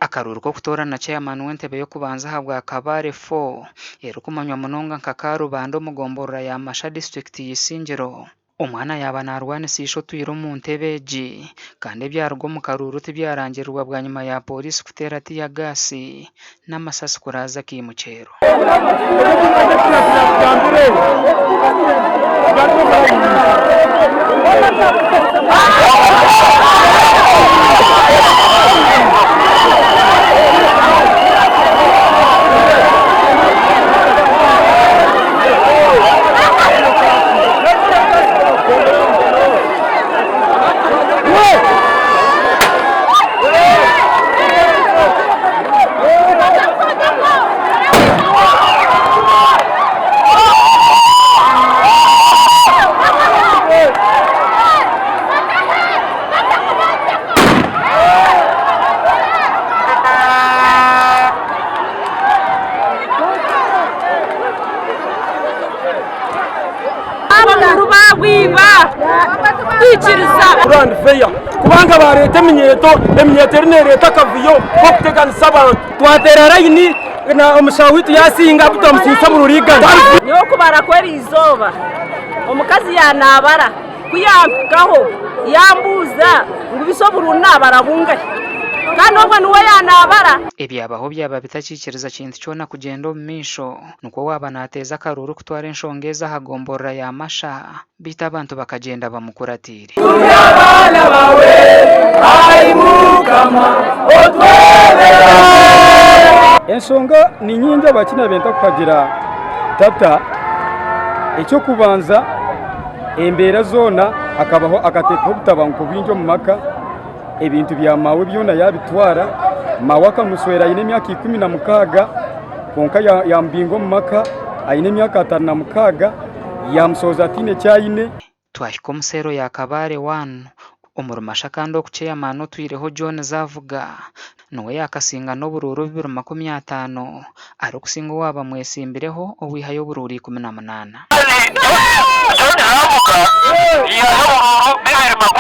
Akaruuru k'okutoorana Chairman w'entebe y'okubanza ahabwa Kabale 4 erikumanywa munonga nka Karubanda omu gomborora ya Masha disiturikiti y'Isingiro. Omwana yaaba naarwanisa ishe otwire omu ntebe egi kandi ebyaruga omu karuuru tibyarangirirwa bwanyima ya pooriisi kuteera tiyagaasi n'amasasi kuraaza akaimukyero. Abakuru baabwiba twikiriza. Grand Fair kubanga bareeta eminyeeto, eminyeeto eriyo nereeta akavuyo k'okuteganisa abantu. Twateera layini na omushaho waitu yasinga abu twamusinyisa obururu igana. Nyowe kubara kw'eriizooba omukazi yanaabara ku yampikaho yambuuza ngu bisi obururu naabara bungahi kandi obwo niwe yanaabara. Ebyabaho byaba bitakiikiriza kintu kyona kugyenda omu maisho, nikwo waaba naateeza akaruuru kutwara enshonga ezi aha gomborora ya Masha, beitu abantu bakagyenda bamukuratiire. Turi abaana baawe, ai Mukama, otwebembere. Enshonga ni nyingi ahabwaki naabaire ntakuhagira tata. Eky'okubanza embeera zoona hakabaho akateekaho obutabanguko bwingi omu maka, ebintu bya maawe byona yaabitwara, maawe akamushwera aine emyaka 16 kwonka yaamubinga omu maka aine emyaka 56 yaamushohoza ataine ki aine. Twahika omu seero ya Kabale One omuri Masha kandi oku Ceyamaani otwireho John Zavuga niwe yaakasinga n'oburuuru 250 arikusinga owaaba amwetsimbireho owaihayo oburuuru 18. John Zavuga yaihayo oburuuru 250.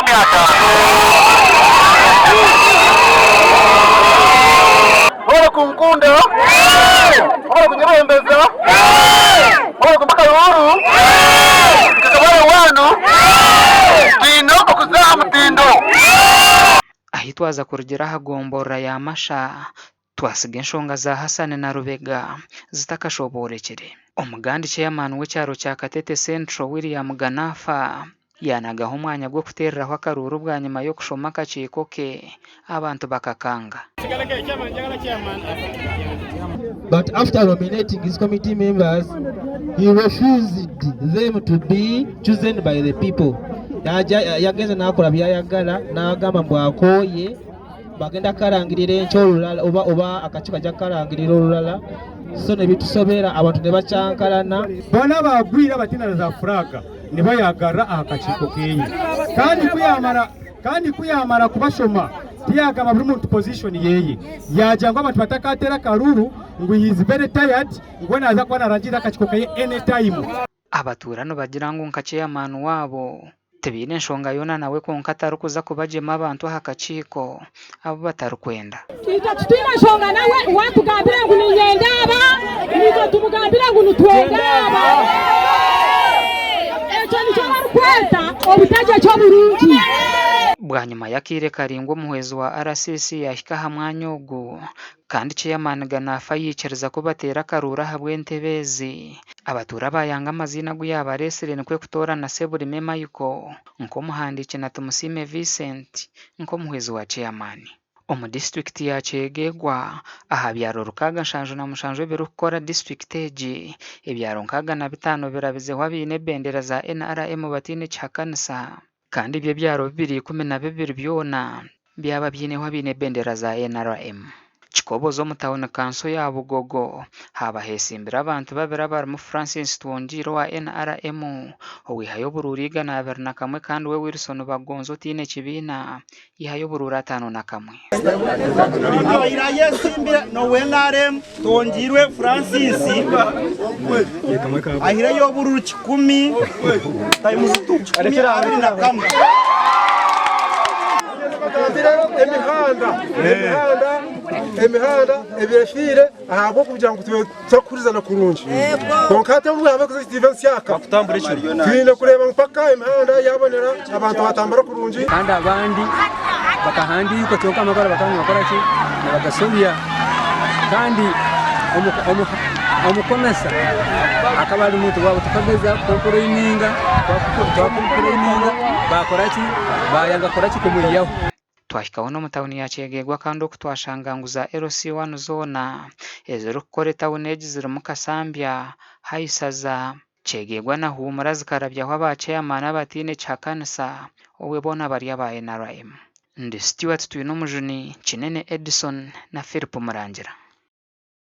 Mwebare kunkunda, mwebare kunyebembeza, mwebare kumpa akaruuru, nka Kabale wanu twine okuza aha mutindo. Ahi twaza kurugira aha gomborora ya Masha, twasiga enshonga za Hassan na Rubega zitakashoboorekire. Omugandi Chairman w'ekyaro kya Katete Central William Ganafa yaanagaho omwanya gw'okuteereraho akaruuru bwanyima y'okushoma akakiiko ke abantu bakakanga. But after nominating his committee members, he refused them to be chosen by the people. Yagenze nakora byayagala nagamba mbu akooye bagenda kukarangirira enkya olulala oba oba akakiiko kajja kukarangirira olulala so nebitusobera abantu nebakyankalana. Boona abaagwire abataine na za furaaga nibo yaagarura aha kakiiko keye. Kandi ku yaamara kandi ku yaamara kubashoma tiyaagamba buri muntu position yeye. Yaagira ngu abantu batakaateera akaruuru ngu he is very tired ngu we naaza kuba naarangirira akakiiko keye anytime. Abatuura nibagira ngu nka chairman waabo tibaine nshonga yoona nawe kwonka tarikuza kubagyema abantu aha kakiiko abu batarikwenda. Itwe titwine nshonga nawe, waatugambira ngu niinyenda aba, naitwe tumugambire ngu nitwenda aba. Ekyo nikyo barikweta obutegyeki oburungi. Bwanyima y'akaire karaingwa omuhwezi wa RCC yaahika aha mwanya ogu kandi Chairman Ganafa yaikiriza ku bateera akaruuru ahabw'entebe ezi. Abatuura baayanga amaziina agu yaabareetsire nikwo kutoorana Seburime Michael nk'omuhandiiki na Tumusiime Vincent nk'omuhwezi wa Chairman. Omu disiturikiti ya Kyegegwa, aha byaro 67 ebirikukora disiturikiti egi, ebyaro 65 birabizeho abaine ebendera za NRM bataine kihakanisa kandi byo ebyaro 212 byona byaba byineho abaine ebendera za NRM. Kikoboza omu tauni kanso ya Bugogo haaba hetsimbire abantu babiri abarimu Francis Twongiire owa NRM owaihayo oburuuru 201 kandi we Wilson Bagonza otaine kibiina yaihayo oburuuru 51. Abaire ayetsimbire n'owa NRM Twongiirwe Francis aihireyo oburuuru 121. Tugambire emihanda emihanda emihanda ebirefiire ahabw'okugira ngu tube tutakuhurizana kurungi kwonka hati obu bwaba executive ensyaka twine kureeba ngu paka emihanda yabonera abantu batambura kurungi. Kandi abandi bakahandiikwa kyonka amabara bakaba nibakora ki? Nibagasobya. Kandi omukomesa akaba ari muntu waabo tukageza kukompureyininga, twakompureyininga baakora ki? Baayanga kukora ki? Kumwihaho. Twahikaho n'omu tauni ya Kyegegwa kandi oku twashanga ngu za LC1 zoona ezirikukora etauni egi zirimu Kasambya, Haisaza, Kyegegwa na Huumura zikarabyaho aba ceyamaani abataine kihakanisa obwe boona bari aba NRM. Ndi Stuart Twinomujuni, Kinene Edison na Philip Murangira.